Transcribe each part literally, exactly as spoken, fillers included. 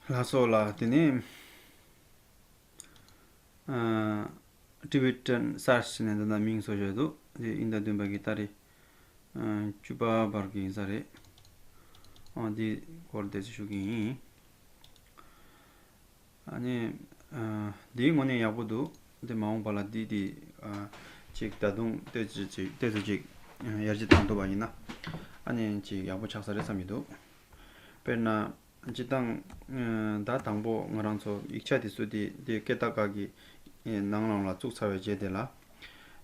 ལགས་སོ་ལགས། དེ་ནས་ཨ་Tibetan Search ནས་འདི་ན་མིང་བཟོ་བཞག་འདུག་དེ་དབྱིན་ཟླ་བདུན་པ་གི་ཏ་རིག་ཨ་བཅུ་པ་བར་གྱི་ཡིན་ས་རེད། ཨ་འདི་སྐོར་དེ་ཚོ་ཞུ་གི་ཡིན། ཨ་ནི་ཨ་འདིའི་ངོས་ནས་ཡག་པོ་འདུག་དེ་མ་འོངས་པ་ལ་འདི་དེ་ཨ་ཅིག་ད་དུང་ཏོག་ཙམ་ཅིག་ཏོག་ཙམ་ཅིག་ཡར་རྒྱས་བཏང་ཐུབ་པ་ཡིན་ན་ཨ་ནི་ཅིག་ཡག་པོ་ཆགས་ས་རེད་བསམ་གྱི་འདུག་དཔེར་ན། སྤྱིར་བཏང་ཨ་ད་དང་པོ་ང་རང་ཚོ་ཡིག་ཆ་དེ་ཚོ་དེ་དེ་ཀེ་ཏ་ཀ་གི་ཨ་ནང་ལོགས་ལ་བཙུགས་ཚར་བའི་རྗེས་དེ་ལ།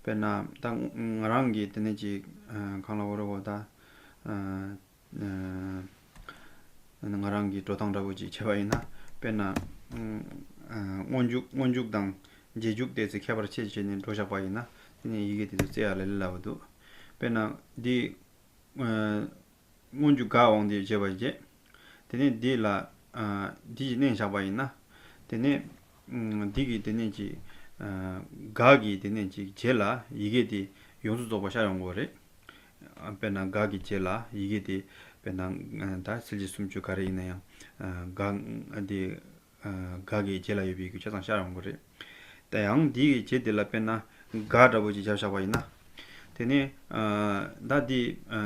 དཔེར་ན་ད་ང་རང་གིས་དེ་ནས་ཅིག་ཨ་གང་ལ་འོ་རེ་འོ་ད་ཨ་ཨ་ང་རང་གིས་འགྲོ་སྟངས་འདྲ་པོ་ཅིག་བྱས་པ་ཡིན་ན། དཔེར་ན་ཨ་སྔོན་འཇུག་སྔོན་འཇུག་དང་རྗེས་འཇུག་དེ་ཚོ་ཁྱད་པར་ཕྱེ་བྱས་ནས་འགྲོ་བཞག་པ་ཡིན་ན། དེ་ནས་ཡི་གེ་དེ་ཚོ་བཙལ་ཡག་ལ་ལས་སླ་པོ་འདུག་དཔེར་ན་འདི། ཨ་སྔོན་འཇུག་ག་འོང་དེ་བྱས་པ་བྱས། དེ་ནས་འདི་ལ་ཨ་འདི་ཞིག་མནན་བཞག་པ་ཡིན་ན། དེ་ནས་ཨ་འདི་གི་དེ་ནས་ཅིག་ཨ་ག་གི་དེ་ནས་ཅིག་རྗེས་ལ་ཡི་གེ་དེ་ཡོངས་སུ་རྫོགས་པ་ཤར་ཡོང་གི་རེད། ཨ་དཔེར་ན་ག་གི་རྗེས་ལ་ཡི་གེ་དེ་དཔེར་ན་ཨ་ད་སིལ་གྱིས་སུམ་ཅུ་ག་རེ་ཡིན་ན་ཡང་ཨ་ག་འདི། ཨ་ག་གི་རྗེས་ལ་ཡོད་པའི་ཡི་གེ་ཆ་ཚང་ཤར་ཡོང་གི་རེད། དེ་ཡང་འདི་གི་རྗེས་དེ་ལ་དཔེར་ན་ག་འདྲ་པོ་ཅིག་བརྒྱབ་བཞག་པ་ཡིན་ན། དེ་ནས་ཨ་ད་འདི་ཨ་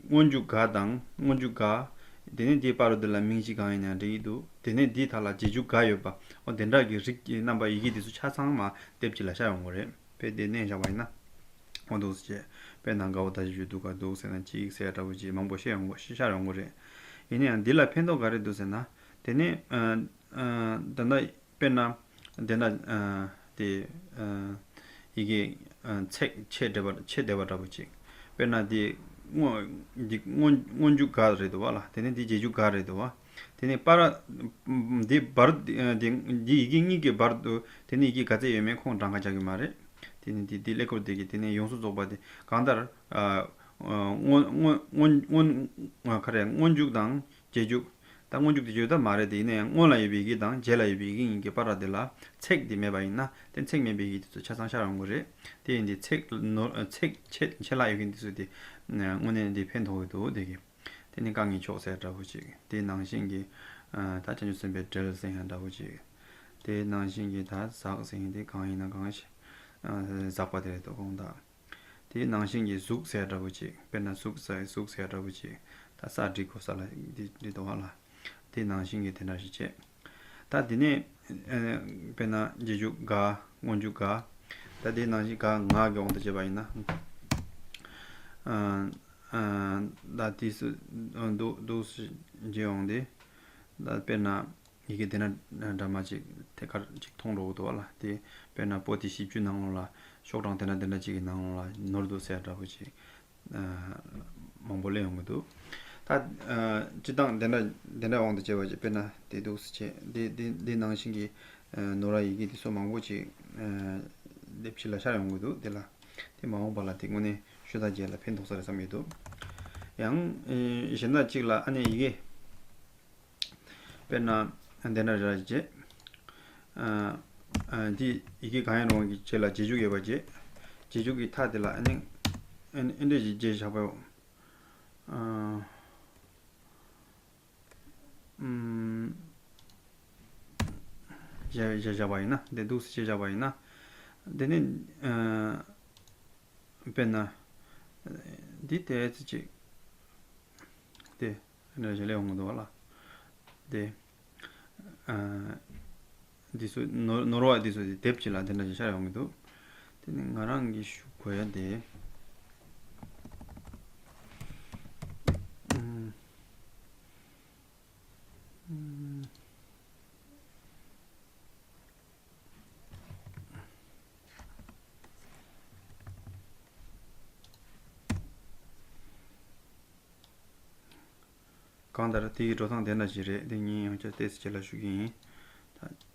སྔོན་འཇུག་ག་དང་སྔོན་འཇུག་ག། དེ་ནས་འདིའི་བར་དུ་འདི་ལ་མིང་གཅིག་གང་ཡིན་ཡང་འགྲིག་གི་འདུག་དེ་ནས་འདིའི་མཐའ་ལ་རྗེས་འཇུག་ག་ཡོད་པ། འོ་དེ་འདྲ་གི་རིགས་ཀྱི་རྣམ་པ་ཡི་གེ་དེ་ཚོ་ཆ་ཚང་མ་དེབ་གཅིག་ལ་ཤར་ཡོང་གི་རེད། དཔེ་དེ་མནན་བཞག་པ་ཡིན་ན། འོ་འདུག་སེ་བྱས། དཔེར་ན་དགའ་བོ་ད་ཞིག་ཞུ་འདུག་ག་འདུག་ཟེར་ན་གཅིག་ཟེར་འདྲ་པོ་ཅིག་མང་པོ་ཤར་ཡོང་གི་ཤར་ཡོང་གི་རེད། ཡིན་ན་ཡང་འདི་ལ་ཕན་ཐོགས་ག་རེ་འདུག་ཟེར་ན། དེ་ནས་ཨ་ཨ་ད་ལྟ་དཔེར་ན་དེ་འདྲ་ཨ་དེ་ཨ་ཡི་གེ་ཨ་ཚེག་ཆད་བསྡད་པ་ཆད་བསྡད་པ་འདྲ་པོ་ཅིག་དཔེར་ན་དེ་སྔོན་འདི་སྔོན་སྔོན་འཇུག་ག་རེད་འདུག་བ་ལ། དེ་ནས་འདི་རྗེས་འཇུག་ག་རེད་འདུག་བ། དེ་ནས་པར་འདི་བར་འདི་འདི་ཡི་གེ་གཉིས་ཀྱི་བར་དུ་དེ་ནས་ཡི་གེ་ག་ཚད་ཡོད་མེད་ཁོང་གྲངས་ཀ་རྒྱག་གི་མ་རེད། དེ་ནས་འདི་འདི་ཀླད་ཀོར་དེ་གི་དེ་ནས་ཡོངས་སུ་རྫོགས་པ་དེ་གང་ལྟར་ཨ་སྔོན་སྔོན་སྔོན་སྔོན་ག་རེ་སྔོན་འཇུག་དང་རྗེས་འཇུག་ད་སྔོན་འཇུག་དེ་བརྗོད་ད་མ་རེད། དེ་ཡིན་ན་ཡང་སྔོན་ལ་ཡོད་པའི་ཡི་གེ་དང་རྗེས་ལ་ཡོད་པའི་ཡི་གེ་གཉིས་ཀྱི་བར་དེ་ལ་ཚེག་དེ་མེད་པ་ཡིན་ན། དེ་ཚེག་མེད་པའི་ཡི་གེ་དེ་ཚོ་ཆ་ཚང་ཤར་ཡོང་གི་རེད། དེ་ཡིན་དུས་ཚེག་ནོར་ཚེག་ཆད་ཆད་ལྷག་ཡོད་མཁན་དེ་ཚོ་དེ་དངོས་གནས་འདི་ཕན་ཐོགས་ཀྱི་འདུག་དེ་གི། དེ་ནི་དཀའ་ངལ་ཕྱོགས་ཟེར་འདྲ་པོ་ཅིག་དེ་ནང་བཞིན་གྱི་ཨ་ད་བྱང་ཆུབ་སེམས་དཔའི་འགྲེལ་ཟེར་ཡང་འདྲ་པོ་ཅིག་དེ་ནང་བཞིན་གྱི་ད་ཟག་ཟེར་ཡང་དེ་གང་ཡིན་ན་གང་ཞིག་ཨ་ཟག་པ་དེ་རེད་དོ་དགོངས་དག་དེ་ནང་བཞིན་གྱི་གཟུགས་ཟེར་འདྲ་པོ་ཅིག་དཔེར་ན་གཟུགས་ཟེར་གཟུགས་ཟེར་འདྲ་པོ་ཅིག་ད་ས་འགྲིག་གོ་ས་ལ་འདི་འདི་དོ་བ་ལ། དེ་ནང་བཞིན་གྱི་དེ་འདྲ་ཞིག་བྱས། ད་དེ་ནས་ཨ་དཔེར་ན་རྗེས་འཇུག་ག་སྔོན་འཇུག་ག་ད་དེ་ནང་བཞིན་ག་ང་གི་དབང་དུ་བྱས་པ་ཡིན་ན། ཨ་ཨ་ད་དེ་སུ་འདུག་འདུག་སུ་བརྗེ་འོང་དེ། ད་དཔེར་ན་ཡི་གེ་དེ་འདྲ་འདྲ་མ་ཅིག་ཐད་ཀར་ཅིག་མཐོང་འགྲོ་གི་འདུག་བ་ལ། དེ་དཔེར་ན་པོ་ཏི་བཞི་བཅུ་ནང་ལོགས་ལ་ཤོག་གྲངས་དེ་འདྲ་དེ་འདྲ་ཅིག་གི་ནང་ལོགས་ལ་ནོར་འདུག་ཟེར་འདྲ་པོ་ཅིག་མང་པོ་སླེབས་ཡོང་གི་འདུག་ད་སྤྱིར་བཏང་དེ་འདྲ་དེ་འདྲ་དབང་དུ་བྱས་པ་ཅིག་དཔེར་ན་དེ་འདུག་སེ་བྱས་དེ་དེ་དེ་ནང་བཞིན་གྱི་ནོར་བ་ཡི་གེ་དེ་ཚོ་མང་པོ་ཅིག་སླེབས་ཕྱི་ལ་ཤར་ཡོང་གི་འདུག་དེ་ལ་དེ་མ་འོངས་པ་ལ་དེ་དངོས་གནས་ཤོད་ད་རྗེས་ལ་ཕན་ཐོགས་ས་རེད་བསམ་གྱི་འདུག་ཡང་གཞན་དག་ཅིག་ལ་ཨ་ནེ་ཡི་གེ་དཔེར་ན་འདི་འདྲ་རེ་རེ་བྱས། ཨ་ཨ་འདི་ཡི་གེ་གང་ཡིན་རུང་གི་རྗེས་ལ་རྗེས་འཇུག་ཡོད་པ་བྱས། རྗེས་འཇུག་གི་མཐའ་དེ་ལ་ཨ་ནི་ཨ་ནི་ཨེ་འདྲ་ཞིག་རྗེས་བཞག་པའོ། ཨ་ཨམ་རྗེས་རྗེས་བཞག་པ་ཡིན་ན་འདི་འདུག་སེ་རྗེས་བཞག་པ་ཡིན་ན། འདི་ནི་ཨ་དཔེར་ན་འདི་དེ་ཙི་ཅིག་དེ། འདྲ་ཞིག་སླེབས་ཡོང་གི་འདུག་བ་ལ། དེ། ཨ། འདི་ཚོ་ནོར་ནོར་བ་འདི་ཚོ་དེ་དེབ་ཅིག་ལ་དེ་འདྲ་ཞིག་ཤར་ཡོང་གི་འདུག་དེ་ནི་ང་རང་གིས་ཞུ་དགོས་ཡ་དེ། ཨུམ། ཨུམ། གང་ལྟར་དེ་ཡི་འགྲོ་སྟངས་དེ་འདྲ་ཞིག་རེད། དེ་ཉིན་ཡང་བསྐྱར་ཏོག་ཙམ་ཅིག་ལ་ཞུ་གི་ཡིན། ད་